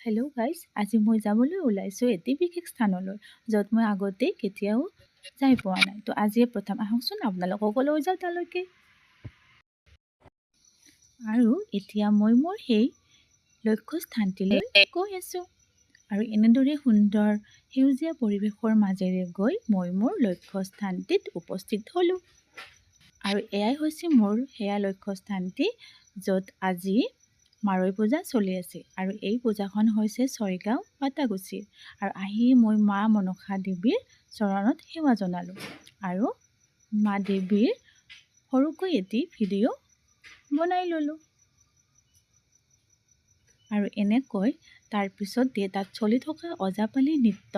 Hello' guys, আজি মই যাবলৈ ওলাইছোঁ এটি বিশেষ স্থানলৈ, য'ত মই আগতে কেতিয়াও যাই পোৱা নাই। তো আজিয়ে প্ৰথম। আহকচোন, আপোনালোককো লৈ যাওঁ তালৈকে। আৰু এতিয়া মই মোৰ সেই লক্ষ্য স্থানটিলৈ গৈ আছোঁ আৰু এনেদৰে সুন্দৰ সেউজীয়া পৰিৱেশৰ মাজেৰে গৈ মই মোৰ লক্ষ্য স্থানটিত উপস্থিত হ'লোঁ। আৰু এয়াই হৈছে মোৰ সেয়া লক্ষ্য স্থানটি, য'ত আজি মাৰৈ পূজা চলি আছে। আৰু এই পূজাখন হৈছে ছয়গাঁও পাটাকুছিৰ। আৰু আহি মই মা মনসা দেৱীৰ চৰণত সেৱা জনালোঁ আৰু মা দেৱীৰ সৰুকৈ এটি ভিডিঅ' বনাই ল'লোঁ। আৰু এনেকৈ তাৰপিছত তাত চলি থকা ওজাপালি নৃত্য